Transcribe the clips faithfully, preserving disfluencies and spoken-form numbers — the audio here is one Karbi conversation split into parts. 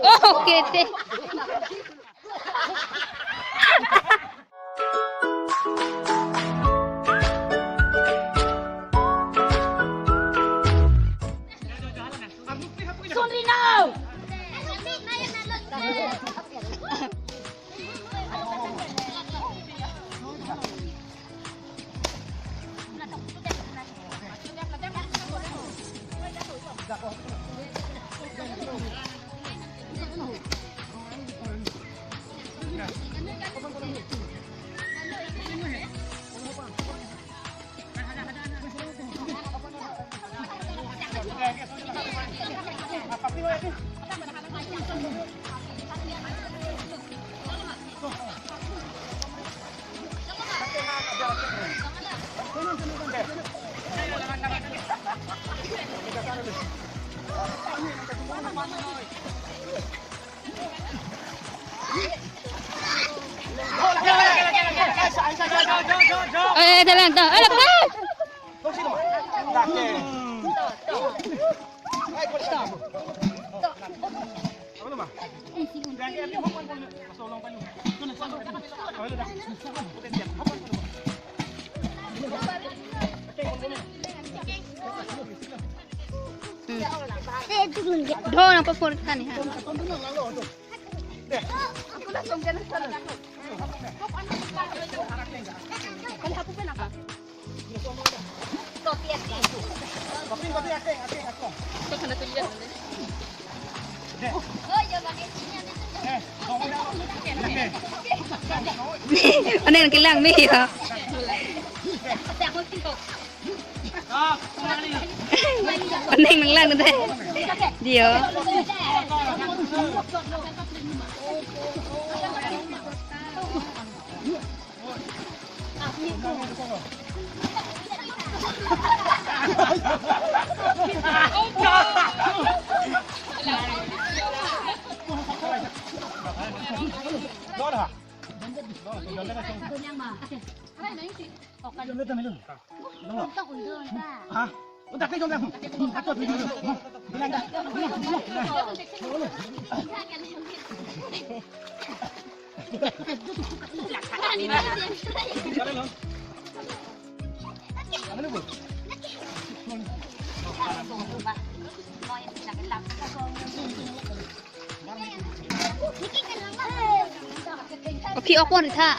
Oh, okay, te. Eh, jalan, jalan. Eh, jalan. Hmm. Dho, nang paspor kani ha. Aneng kelang me ya. Aneng nanglang deh. Dio. Okay, open ri tha.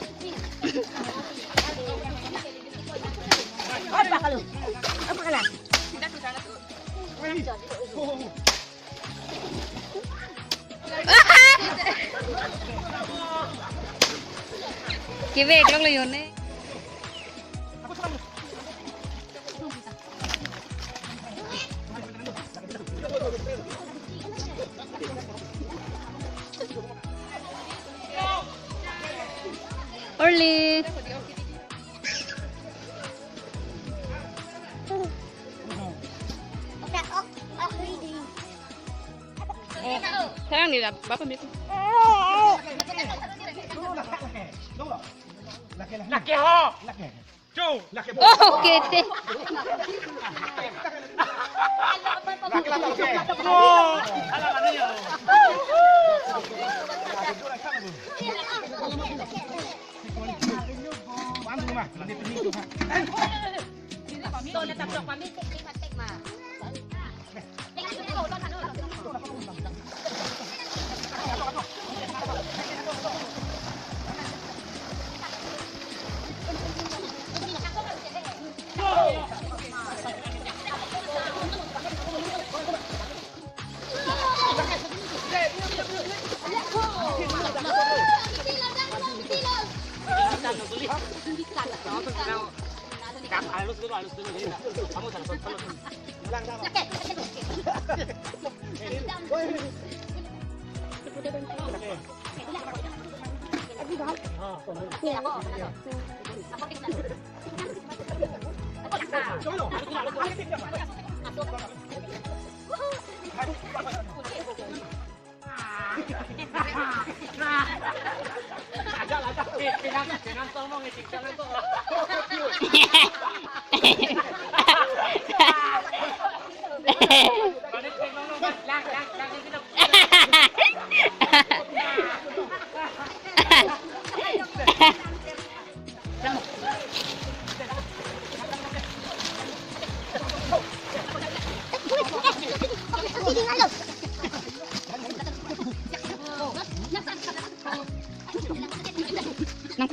Kevek lok lo yone. Orly. Sekarang nih, Bapak ambil. Lake ho. Chu. Oh, kete. Oh, ala mana ya.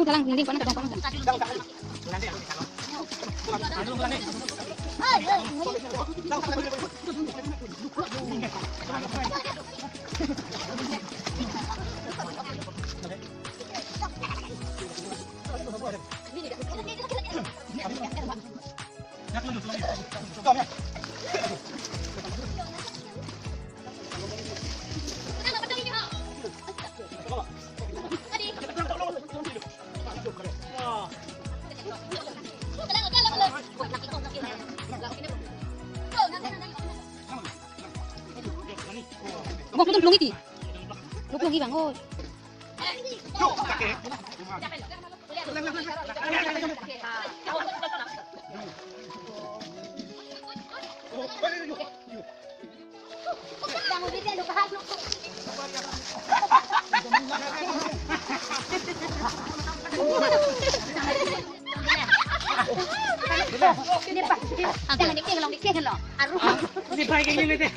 Salang, ding, ding, panon, panon, panon. Bok, lutung plungi ti. Lutung plungi bang, oh. Ini, Pak. Jangan dikit, long, dikit, long. Aduh. Ini baik ini, Teh.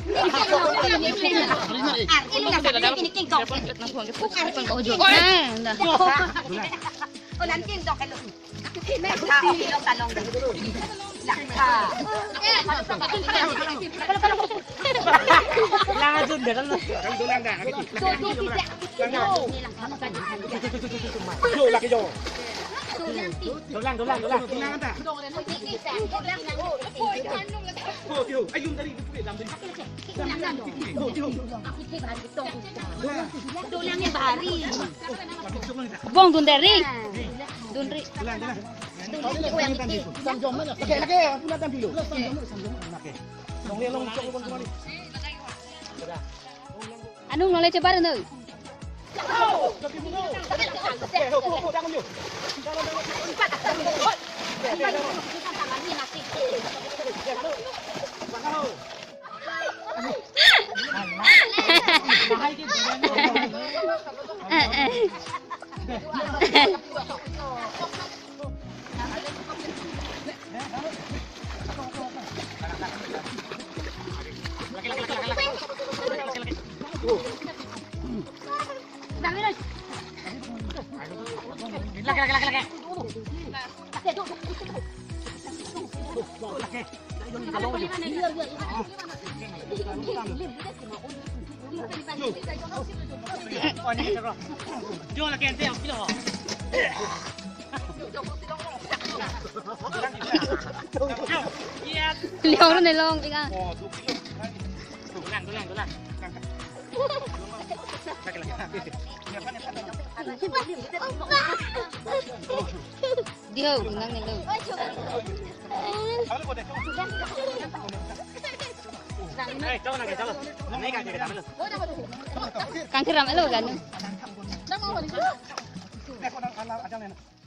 Ah, ini nggak salah, ini kingkong. Nah, nah. Oh, nanti dok kalau. Ini nggak salah. Lah, ah. Kalau, kalau. Lang aja, udah, kan? Tuh, tuh, tidak. Ini lang. Yo, lagi yo. Dolang, dolang, dolang. Dolang anta. Oh, yo. Ayun tadi. Dolang yang bahari. Bong, dun deri. Dun ri. Dolang, dolang. Lagi, lagi, aku nak tampil dulu. Oke. Long, long, long, long, long. Anung nole chebar no. Eh, eh. Lior ne long, ika. Diho, gunang ne long. Kangkir ram elo ganu.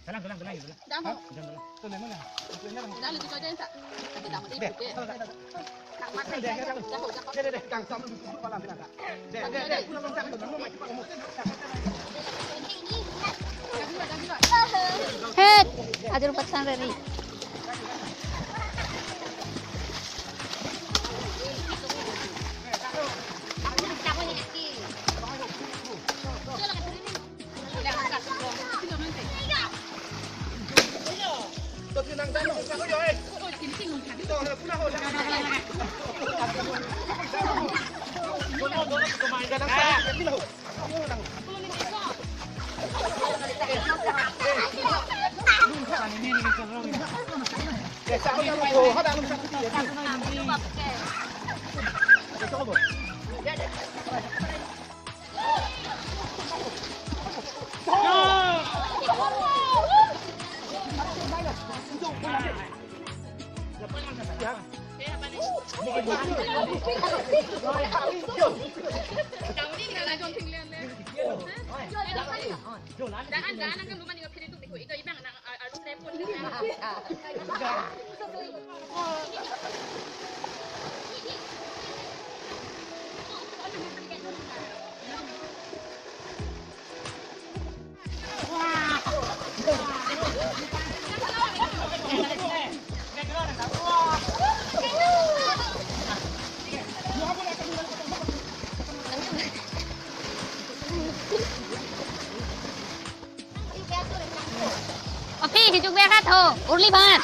Dalang, dalang, dalang, dalang. Het, ajar empat sampai ri. Oh, urli bhat.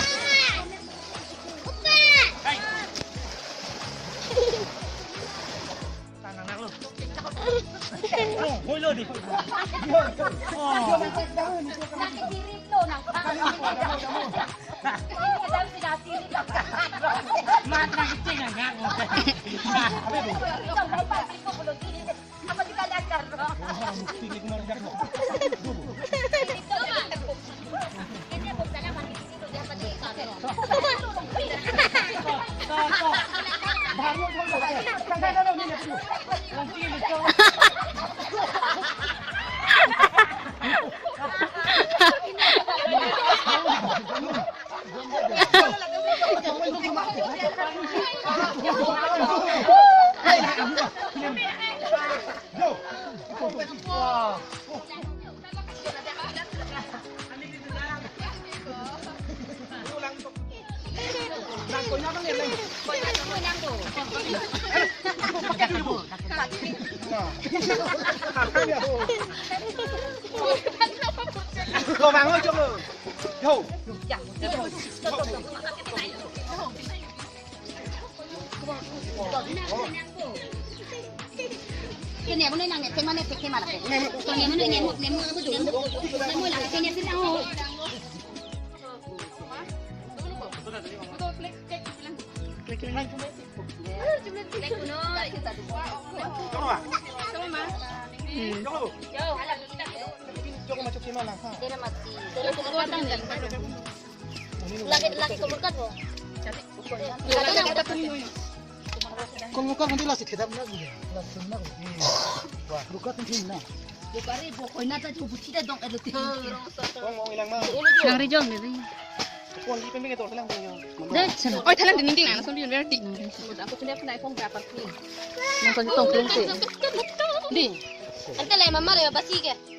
Lagi, lagi ko berkat po. Kol mukar nanti lasi thedap na, lasi na. Wah, buka penting na. Yo kari bo koi na ta chu buti da dong elo ti. Ong, ong, ilang ma. Nang rijong ni. Kon di pembe ke tor telang yo. Deh, sana. Oi, telang dinding na, langsung di berarti. Aku sudah pernah phone berapa kali. Nang kon tong kling te. Di. Ante le mama le basi ke.